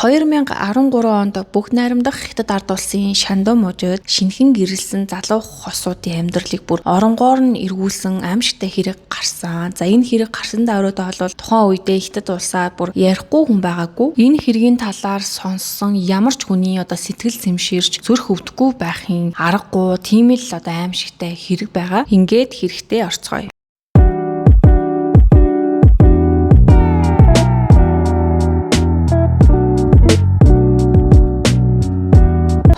2013 онд бүх найрамдах Хятад ард улсын Шандун мужид шинэхэн гэрэлсэн залуу хосуудын амьдралыг бүр оронгоор нь эргүүлсэн аимшигтай хэрэг гарсан. За энэ хэрэг гарсан даруйдаа бол тухайн үедээ Хятад улсаа бүр ярихгүй хүн байгаагүй. Энэ хэргийн талаар сонссон ямар ч хүний одоо сэтгэл зэмширч зүрх өвдөхгүй байхын аргагүй тийм л одоо аимшигтай хэрэг байгаа. Ингээд хэрэгтэй орцгоё.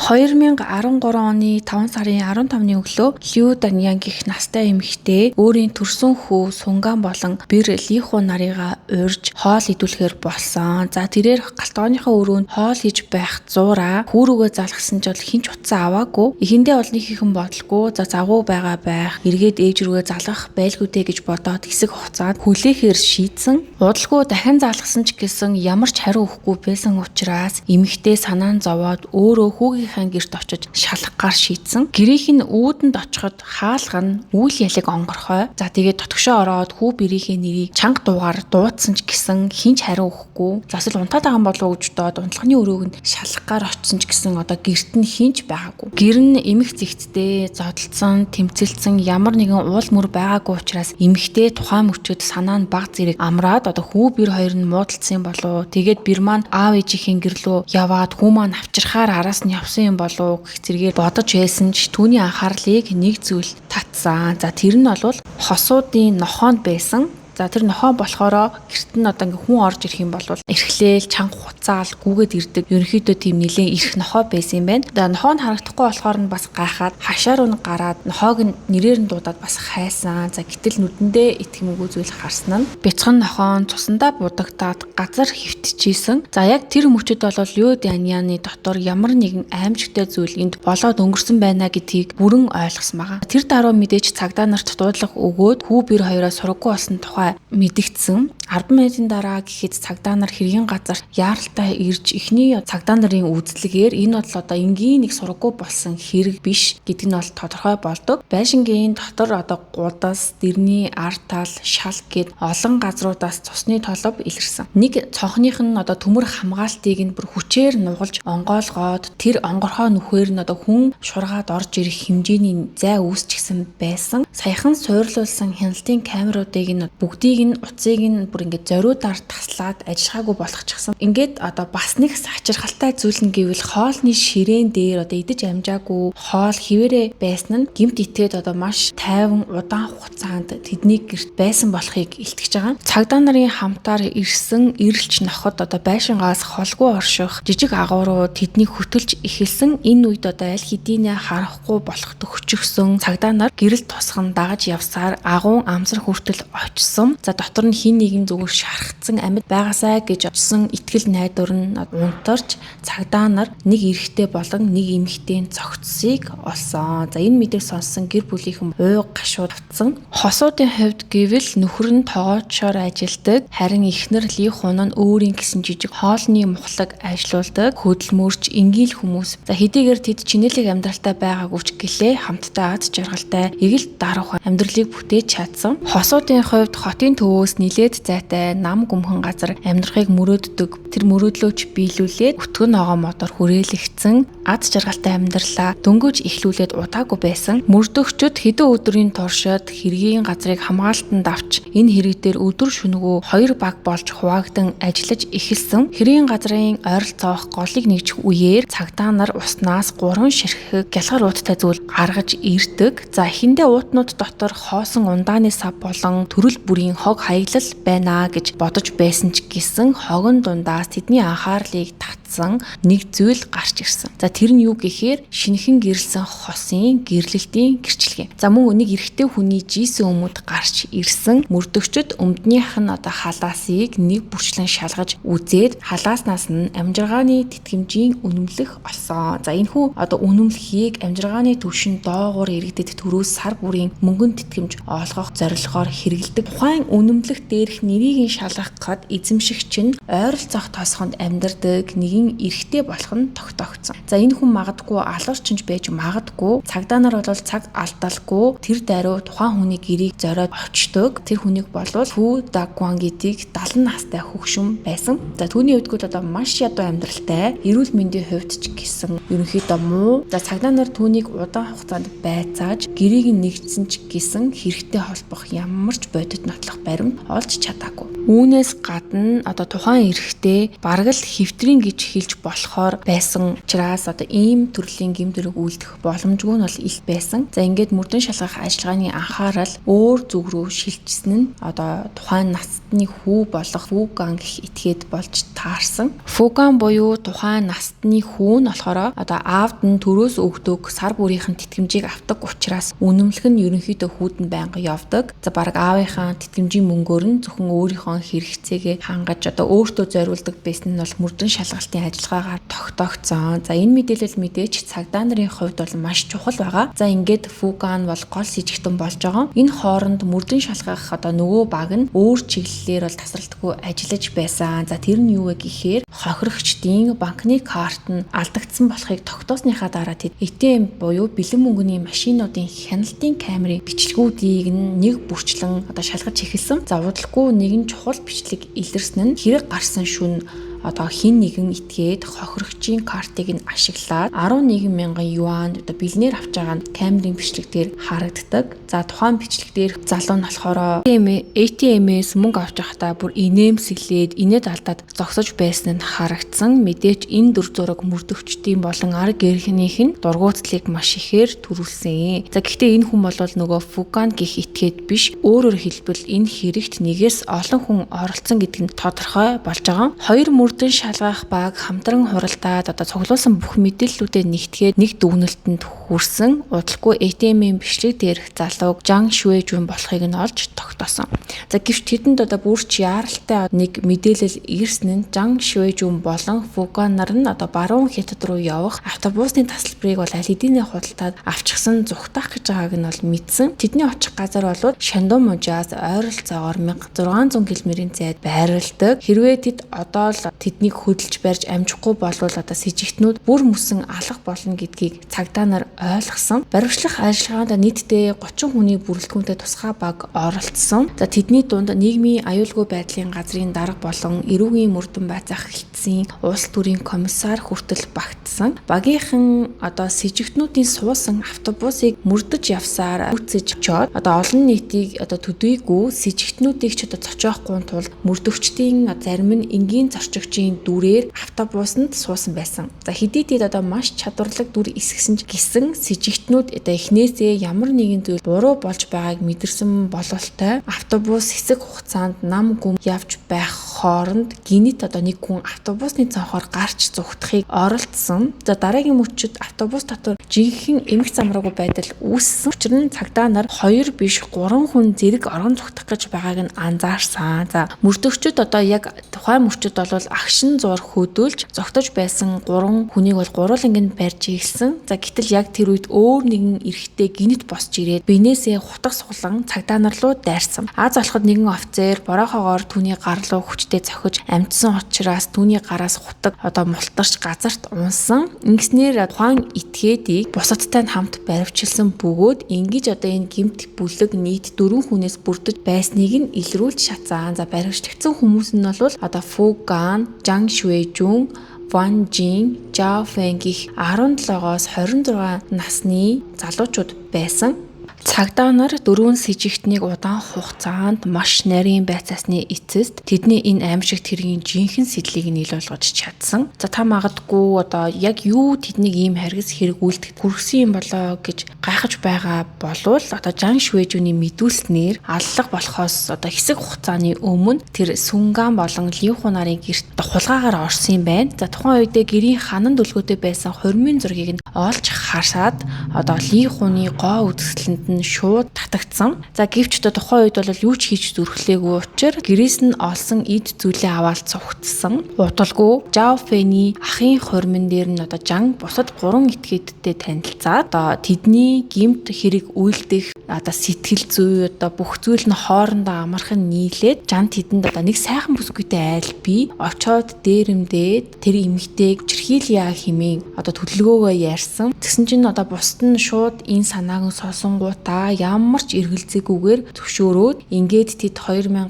2013 оны 5 сарын 15-ны өглөө Лю Даньян гэх настай эмэгтэй өөрийн төрсөн хүү Сунган болон Бэр Лиху нарыгаа урьж хоол идүүлэхээр болсон. За тэрээр галтгооныхоо өрөөнд хоол хийж байх зуураа хүү рүүгээ залгасан ч бол хэн ч утсаа аваагүй. Эхэндээ бол нэг ихэн бодлого. За завгүй байгаа байх. Эргээд ээж рүүгээ залгах байлгүй дээ гэж бодоод хэсэг хугацаанд хүлээхээр шийдсэн. Удалгүй дахин залгасан ч гэсэн ямар ч хариу өгөхгүй байсан учраас эмэгтэй санаа нь зовоод өөрөө хүүгийнхээ гэрт очиж шалгахгаар шийдсэн. Гэрийнх нь үүдэнд очиход хаалга нь үйл ялыг онгорхой. За тэгээд дотгошоо ороод хүү бэрийнхээ нэрийг чанга дуугаар дуудсан ч гэсэн хэн ч хариу өгөхгүй. За эсвэл унтаад байгаа юм болов уу гэж бодоод унтлагын өрөөг нь шалгахгаар очсон ч гэсэн одоо гэрт нь хэн ч байгаагүй. Гэр нь эмх зэгцтэй, зодолдсон, тэмцэлдсэн ямар нэгэн уул мөр байгаагүй учраас эмэгтэй тухайн мөчөд санаа нь баг зэрэг амраад одоо хүү бэр хоёр нь муудалцсан болов. Тэгээд бэр маань аав ээжийнхээ гэр лүү яваад хүү маань авчирхаар араас нь явсан юм болов гэх зэрэгээр бодож байсан ч түүний анхаарлыг нэг зүйл татсан. За тэр нь бол хосуудын нохоонд байсан. За тэр нохоо болохоро гэрт нь одоо ингээ хүн орж ирэх юм бол эрхлээл, чанга хуцаал гүгээд ирдэг. Ерөнхийдөө тийм нэлээд эрх нохоо байсан юм байна. За нохоо нь харагдахгүй болохоор нь бас гайхаад хашаар нь гараад нохоог нь нэрээр нь дуудаад бас хайсан. За гэтэл нүдэндээ итгэмгүй зүйл харсан нь бяцхан нохоо нь цусандаа будагтаад газар хэвтчихсэн. За яг тэр мөчөд бол Лю Даньяны дотор ямар нэгэн аимшигтай зүйл энд болоод өнгөрсөн байна гэдгийг бүрэн ойлгосон байгаа. Тэр даруй мэдээж цагдаа нарт дуудлага өгөөд хүү бэр хоёроо сураггүй болсон тухай мэдэгдсэн. 10 минутын дараа гэхэд цагдаа нар хэргийн газар яаралтай ирж эхний цагдаа нарын үзлэгээр энэ бол одоо энгийн нэг сураггүй болсон хэрэг биш гэдэг нь бол тодорхой болдог. Байшингийн дотор одоо гудас, дэрний ард тал, шал гээд олон газруудаас цусны толб илэрсэн. Нэг цонхных нь одоо төмөр хамгаалтыг нь бүр хүчээр нугалж онгойлгоод тэр онгорхой нүхээр нь одоо хүн шургаад орж ирэх хэмжээний зай үүсчихсэн байсан. Саяхан суйрлуулсан хяналтын камеруудыг нь бүгдийг нь утсыг нь бүр ингээд зориудаар таслаад ажиллагаагүй болгочихсон. Ингээд одоо бас нэг сачирхалтай зүйл нь гэвэл хоолны ширээн дээр одоо идэж амжаагүй хоол хിവэрэ байсан нь гэмт итгээд одоо маш тайван удаан хугацаанд тэдний гэрт байсан болохыг илтгэж байгаа. Цагдаа нарын хамтаар ирсэн эрэлч ноход одоо байшингаас холгүй орших жижиг агууруу тэднийг хөтөлж эхэлсэн. Энэ үед одоо аль хэдийнэ харахгүй болох төгчгсөн цагдаа нар гэрэл тусган дагаж явсаар агуун амсар хүртэл очсон. За дотор нь хин нэгэн зүгээр шархацсан амьд байгаасай гэж очсон итгэл найдвар нь унтарч цагдаа нар нэг эрэгтэй болон нэг эмэгтэйн цогцсыг олсон. За энэ мэдээг сонссон гэр бүлийнхэн уйг гашууд автсан. Хосуудын хувьд гэвэл нөхөр нь тогоочоор ажилдаг, харин эхнэр Ли хун нь өөрийн гэсэн жижиг хоолны мухлаг ажилуулдаг, хөдөлмөрч, энгийн л хүмүүс. За хэдийгээр тэд чинэлэг амьдралтай байгаагүй ч гэлээ хамтдаа аз жаргалтай эгэл даруухан амьдралыг бүтээж чадсан. Хосуудын хувьд хотын төвөөс нилээд зайтай нам гүмхэн газар амьдрахыг мөрөөддөг. Тэр мөрөөдлөөч биелүүлээд өтгөн ногоон модоор хүрээлэгдсэн аз жаргалтай амьдралаа дөнгөж эхлүүлээд удаагүй байсан. Мөрдөгчд хэдэн өдрийн туршид хэргийн газрыг хамгаалтанд авч энэ хэрэг дээр өдөр шөнөгүй хоёр баг болж хуваагдан ажиллаж эхэлсэн. Хэргийн газрын ойролцоох голыг нэгжих үеэр цагдаа нар уснаас 3 ширхэг гялгар ууттай зүйл гаргаж ирдэг. За эхэндээ уутнууд дотор хоосон ундааны сав болон төрөл бүрийн хог хаяглал байна гэж бодож байсан ч гэсэн хогон дундаас тэдний анхаарлыг татсан нэг зүйл гарч ирсэн. За тэр нь юу гэхээр шинэхэн гэрэлсэн хосын гэрлэлтийн гэрчлэгээ. За мөн нэг эрэгтэй хүний жийсэн өмд гарч ирсэн. Мөрдөгчд өмднийх нь одоо халаасыг нэг бүрчлэн шалгаж үзээд халааснаас нь амжиргааны тэтгэмжийн үнэмлэх олсон. За энэ хүү одоо үнэмлэхийг амжиргааны түвшин доогуур иргэдэд төрөөс сар бүрийн мөнгөн тэтгэмж олгох зорилгоор хэрэглэдэг. Тухайн үнэмлэх дээрх нэрийг нь шалгах гад эзэмшигч нь ойролцоох тосгонд амьдардаг нэгэн нэгэн эрэгтэй болох нь тогтоогдсон. За энэ хүн магадгүй алуурчин ч байж магадгүй. Цагдаа нар бол цаг алдалгүй тэр даруй тухайн хүний гэрийг зориод очдог. Тэр хүнийг болвол Фү Дагуан гэдгийг 70 настай хөгшин байсан. За түүний хувьд одоо маш ядуу амьдралтай, эрүүл мэндийн хувьд ч гэсэн ерөнхийдөө муу. За цагдаа нар түүнийг удаан хугацаанд байцааж гэрийг нь нэгдсэн ч гэсэн хэрэгтэй холбох ямар ч бодит нотлох баримт олж чадаагүй. Үүнээс гадна одоо тухайн эрэгтэй бараг л хэвтрийн гэж хэлж болохоор байсан учраас одоо ийм төрлийн гэм дөрөг үйлдэх боломжгүй нь бол илт байсан. За ингээд мөрдөн шалгах ажиллагааны анхаарал өөр зүг рүү шилжсэн нь одоо тухайн насны хүү болох Фүган гэх этгээд болж таарсан. Фүган буюу тухайн насны хүү нь болохоор одоо аавд нь төрөөс өгдөг сар бүрийнхэн тэтгэмжийг авдаг учраас үнэмлэх нь ерөнхийдөө хүүд нь байнга явдаг. За бараг аавынхаа тэтгэмжийн мөнгөөр нь зөвхөн өөрийнхөө хэрэгцээгээ хангаж одоо өөртөө зориулдаг байсан нь бол мөрдөн шалгалтын ажиллагаагаар тогтоогдсон. За энэ мэдээлэл мэдээж цагдаа нарын хувьд бол маш чухал байгаа. За ингээд Фүган бол гол сэжигтэн болж байгаа. Энэ хооронд мөрдөн шалгах одоо нөгөө баг нь өөр чиглэлээр бол тасралтгүй ажиллаж байсан. За тэр нь юу вэ гэхээр хохирогчдын банкны карт нь алдагдсан болохыг тогтоосныхаа дараа тэд ATM буюу бэлэн мөнгөний машинуудын хяналтын камерын бичлэгүүдийг нь нэг бүрчлэн одоо шалгаж эхэлсэн. За удалгүй нэгэн чухал бичлэг илэрсэн нь хэрэг гарсан шүн одоо хин нэгэн итгээд хохирогчийн картыг нь ашиглаад 11 мянган юан одоо бэлнээр авч байгаа нь камерын бичлэг дээр харагддаг. За тухайн бичлэг дээр залуу нь болохоор ATM-ээс мөнгө авч байхдаа бүр инээмсэглээд инээд алдаад зогсож байсан нь харагдсан. Мэдээж энэ дүр зураг мөрдөгчдийн болон ар гэрхнийх нь дургуутдлыг маш ихээр төрүүлсэн. За гэхдээ энэ хүн бол нөгөө Фуган гих этгээд биш. Өөрөөр хэлбэл энэ хэрэгт нэгээс олон хүн оролцсон гэдэг нь тодорхой болж байгаа. Хоёр мөрдөн шалгах баг хамтран хуралдаад одоо цуглуулсан бүх мэдээллүүдэд нэгтгээд нэг дүгнэлтэнд хүрсэн. Удалгүй ATM-ийн бичлэг дээрх залууг Жан Шүэжүн болохыг нь олж тогтоосон. За гэвч тэдэнд одоо бүрч яаралтай нэг мэдээлэл ирсэн нь Жан Шүэжүн болон Фуган нар нь одоо баруун хятад руу явах автобусны тасалбарыг бол аль хэдийнэ худалдаад авчихсан зүгтаах гэж байгааг нь бол мэдсэн. Тэдний очих газар бол Шандун мужаас ойролцоогоор 1600 км-ийн зайд байрладаг. Хэрвээ тэд одоо л тэднийг хөдөлж барьж амжихгүй болвол одоо сэжигтнүүд бүр мөсөн алга болно гэдгийг цагдаа нар ойлгосон. Баривчлах ажиллагаанд нийтдээ 30 хүний бүрэлдэхүүнтэй тусгай баг оролцсон. За тэдний дунд нийгмийн аюулгүй байдлын газрын дарга болон эрүүгийн мөрдөн байцаах хэлтсийн улс төрийн комиссар хүртэл багтсан. Багийнхан одоо сэжигтнүүдийн суусан автобусыг мөрдөж явсаар үүцэж очоод одоо олон нийтийг одоо төдийгүй сэжигтнүүдийг ч одоо цочоохгүй тулд мөрдөгчдийн зарим нь энгийн зорчигчийн дүрээр автобусанд суусан байсан. За хэдий тэд одоо маш чадварлаг дүр эсгсэн ч гэсэн сэжигтнүүд одоо эхнээсээ ямар нэгэн зүйл буруу болж байгааг мэдэрсэн бололтой автобус хэсэг хугацаанд нам гүм явж байх хооронд гинэт одоо нэг хүн автобусны цонхоор гарч зүгтахыг оролдсон. За дараагийн мөчид автобус дотор жинхэнэ эмх замраагүй байдал үүссэн. Учир нь цагдаа нар 2 биш 3 хүн зэрэг орон зүгтах гэж байгааг нь анзаарсан. За мөрдөгчд одоо яг тухайн мөчид бол агшин зуур хөдөөлж зогтож байсан 3 хүнийг бол гурван нь барьж ирсэн. За гэтэл яг тэр үед өөр нэгэн эрэгтэй гинэт босч ирээд бинээсээ хутга суглан цагдаа нар руу дайрсан. Аз олоход нэгэн офицер борохоогоор түүний гар руу хүчтэй цохиж амжсан учраас түүний гараас хутаг одоо мултарч газарт унсан. Ингэснээр тухайн этгээдийг бусадтай нь хамт баривчилсан бөгөөд ингэж одоо энэ гэмт бүлэг нийт 4 хүнээс бүрдэж байсныг нь илрүүлж шатсан. За баривчлагдсан хүмүүс нь бол одоо Фуган, Жан Шүэжүн, Ван Жин, Жао Фэн гэх 17-оос 26 насны залуучууд байсан. Цагдаа нар дөрвөн сэжигтнийг удаан хугацаанд маш нарийн байцаасны эцэст тэдний энэ аимшигт хэргийн жинхэнэ сэдлийг нь ил болгож чадсан. За та магадгүй одоо яг юу тэднийг ийм харгас хэрэг үйлдэхэд хүргэсэн юм болоо гэж гайхаж байгаа болвол одоо Жан Шүэжүний мэдүүлснээр аллах болохоос одоо хэсэг хугацааны өмнө тэр Сүнган болон Линху нарын гэрт хулгайгаар орсон юм байна. За тухайн үедээ гэрийн ханан дүлгөөтэй байсан хормын зургийг нь олж харсаад одоо Линхуны гоо үзэсгэлэнд нь шууд татагдсан. За гэвч одоо тухайн үед бол юу ч хийж зүрхлээгүй учраас гэрээс нь олсон эд зүйлээ аваад цугтсан. Удалгүй Жао Фэний ахын хормон дээр нь одоо Жан бусад 3 этгээдтэй танилцаад одоо тэдний гэмт хэрэг үйлдэх одоо сэтгэл зүй одоо бүх зүйл нь хоорондоо амархан нийлээд Жан тэдэнд одоо нэг сайхан бүсгүйтэй айл би очоод дээрэмдээд тэр эмэгтэйг хүчирхийлье хэмээн одоо төлөвлөгөөгөө ярьсан. Тэгсэн чинь одоо бусд нь шууд энэ санааг нь сонсонгуудаа ямар ч эргэлзээгүйгээр зөвшөөрөөд ингээд тэд 2013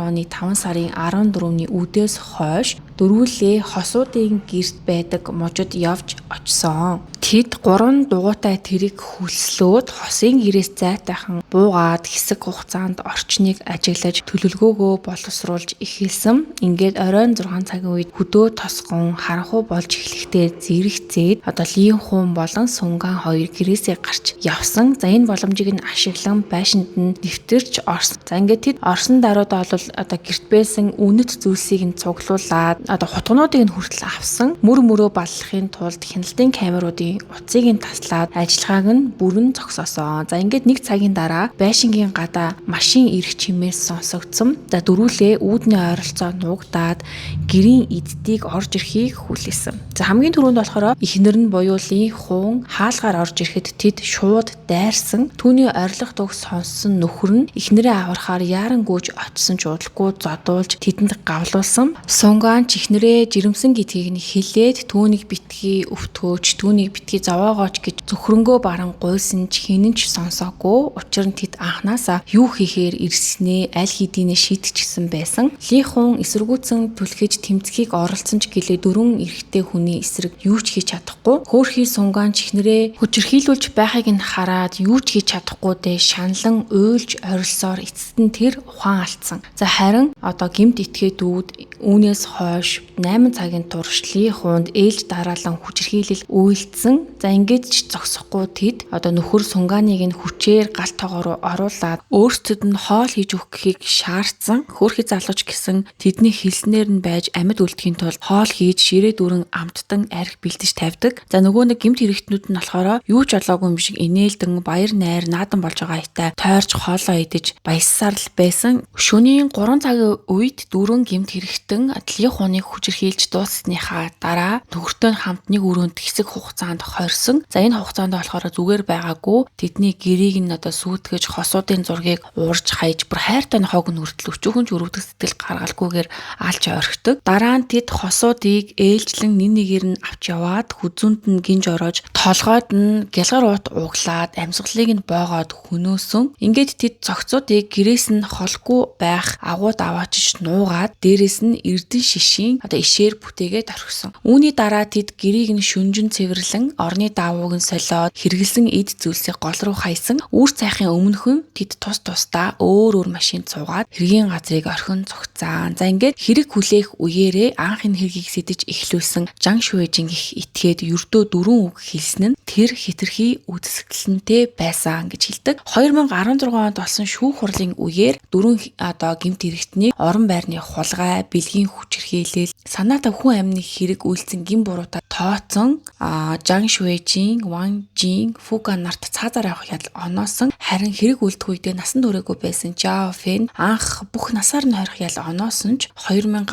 оны 5 сарын 14-ний үдээс хойш дөрвүүлээ хосуудын гэрт байдаг мужид явж очсон. Тэд 3 дугуйтай тэрийг хөлслөөд хосын гэрээс зайтайхан буугаад хэсэг хугацаанд орчныг ажиглаж төлөвлөгөөгөө боловсруулж эхэлсэн. Ингээд оройн 6 цагийн үед хөдөө тосгон харанхуй болж эхлэхдээ зэрэгцээд одоо Лин Хун болон Сунган хоёр гэрээсээ гарч явсан. За энэ боломжийг нь ашиглан байшинд нь нэвтэрч орсон. За ингээд тэд орсон даруйдаа бол одоо гэрт байсан үнэт зүйлсийг нь цуглуулад одоо хутгануудыг нь хүртэл авсан. Мөр мөрөө баллахын тулд хяналтын камеруудын утсыг нь таслаад ажиллагааг нь бүрэн зогсоосон. За ингээд нэг цагийн дараа байшингийн гадаа машин ирэх чимээс сонсогдсон. За дөрвүүлээ үүдний ойролцоо нуугдаад гэрийн эддийг орж ирэхийг хүлээсэн. За хамгийн түрүүнд болохоор эхнэр нь буюу Лин Хун хаалгаар орж ирэхэд тэд шууд дайрсан. Түүний орилох дууг сонссон нөхөр нь эхнэрээ аврахаар яаран гүйж очсон ч удалгүй зодуулж тэдэнд гавлуулсан. Сунган ч эхнэрээ жирэмсэн гэдгийг нь хэлээд түүнийг битгий өвтгөөч, түүнийг битгий зовоогооч гэж зөвхөрөнгөө баран гуйсан ч хэн нь ч сонсоогүй. Учир нь тэд анханасаа юу хийхээр ирснээ аль хэдийнэ шийтчихсэн байсан. Ли Хун эсэргүүцэн түлхэж тэмцэхийг оролцсон ч гэлээ дөрвөн эрэгтэй хүний эсрэг юу ч хийж чадахгүй. Хөөрхий Сунган ч эхнэрээ хүчирхийлүүлж байхыг нь хараад юу ч хийж чадахгүй дээ шаналн уйлж орилсоор эцэст нь тэр ухаан алдсан. За харин одоо гэмт итгээдүүд үүнээс хойш 8 цагийн турш Ли Хунд ээлж дараалан хүчирхийлэл үйлдсэн. За ингээд ч зогсохгүй тэд одоо нөхөр Сунганыг нь хүчээр гал тогоо руу оруулаад өөрсдөд нь хоол хийж өгөхийг шаардсан. Хөөрхий залууч гэсэн тэдний хэлснээр нь байж амьд үлдэхийн тулд хоол хийж ширээ дүүрэн амттан арх бэлдэж тавьдаг. За нөгөө нэг гэмт хэрэгтнүүд нь болохоор юу ч болоогүй юм шиг инээлдэн баяр найр наадан болж байгаа айтай тойрч хоолоо идэж баяссаар л байсан. Шөнийн 3 цагийн үед дөрвөн гэмт хэрэгтэн Ли Хуныг хүчирхийлж дууссаныхаа дараа нөхөртөө хамт нэг өрөөнд хэсэг хугацаанд хорьсон. За энэ хугацаанд болохоор зүгээр байгаагүй. Тэдний гэрийг нь одоо сүйтгэж хосуудын зургийг уурж хайж бүр хайртай нохойг нь хүртэл өчүүхэн ч өрөвдөх сэтгэл гаргалгүйгээр алж орхидог. Дараа нь тэд хосуудыг ээлжлэн нэг нэгээр нь авч яваад хүзүүнд нь гинж ороож толгойд нь гялгар уут углаад амьсгалыг нь боогоод хөнөөсөн. Ингээд тэд цогцуудыг гэрээс нь холгүй байх агууд аваачиж нуугаад дээрээс нь эрдэн шишийн одоо ишээр бүтээгээд орхисон. Үүний дараа тэд гэрийг нь шүнжин цэвэрлэн орны даавууг нь солиод хэрэгэлсэн эд зүйлсийг гол руу хайсан. Үүр цайхын өмнөхөн тэд тус тусдаа өөр өөр машинд суугаад хэргийн газрыг орхин зугцаан. За ингээд хэрэг хүлээх үеэрээ анх энэ хэргийг сэтэж эхлүүлсэн Жан Шүэжин гих итгээд ердөө дөрвөн үг хэлсэн нь тэр хэтэрхий үзэсгэлэнтэй байсан гэж хэлдэг. 2016 онд болсон шүүх хурлын үеэр дөрвөн одоо гэмт хэрэгтнийг орон байрны хулгай, бэлгийн хүчирхийлэл, санаатай хүн амны хэрэг үйлдсэн гэм буруутай тооцсон Жан Шүэжин, Ван Жин, Фуга нарт цаазаар авах ядал оноосон. Харин хэрэг үйлдэх үедээ насан туршаагүй байсан Жао Фэн анх бүх насаар нь хорих ял оноосон ч 2019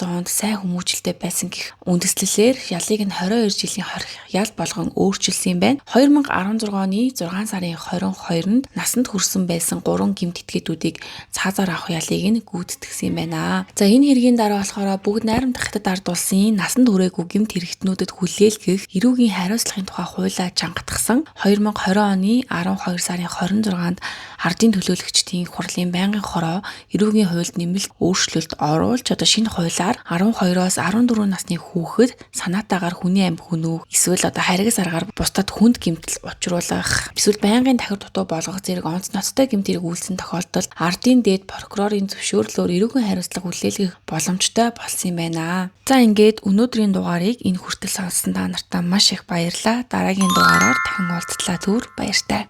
онд сайн хүмүүжлэлтэй байсан гэх үндэслэлээр ялыг нь 22 жилийн хорих ял болгон өөрчилсөн юм байна. 2016 оны 6 сарын 22-нд насанд хүрсэн байсан 3 гэмт этгээдүүдийг цаазаар авах ялыг нь гүйцэтгсэн юм байна. За энэ хэргийн дараа болохоор бүгд найрамдах хятад ард улсын насанд хүрээгүй гэмт хэрэгтнүүдэд хүлээлгэх эрүүгийн хариуцлагын тухай хуулиа чангатгасан. 2020 оны 12 сарын 26-нд ардын төлөөлөгчдийн хурлын байнгын хороо эрүүгийн хуульд нэмэлт өөрчлөлт оруулж одоо шинэ хуулиар 12-оос 14 насны хүүхэд санаатаагаар хүний амь хөнөөх эсвэл одоо харгас аргаар бусдад хүнд гэмтэл учруулах эсвэл байнгын тахир дутуу болгох зэрэг онц ноцтой гэмт хэрэг үйлдсэн тохиолдолд ардын дээд прокурорын зөвшөөрлөөр эрүүгийн хариуцлага хүлээлгэх боломжтой болсон юм байна. За ингээд өнөөдрийн дугаарыг энэ хүртэл сонссон та нартаа маш их баярлалаа. Дараагийн дугаараар дахин уулзлаа, түр баяртай.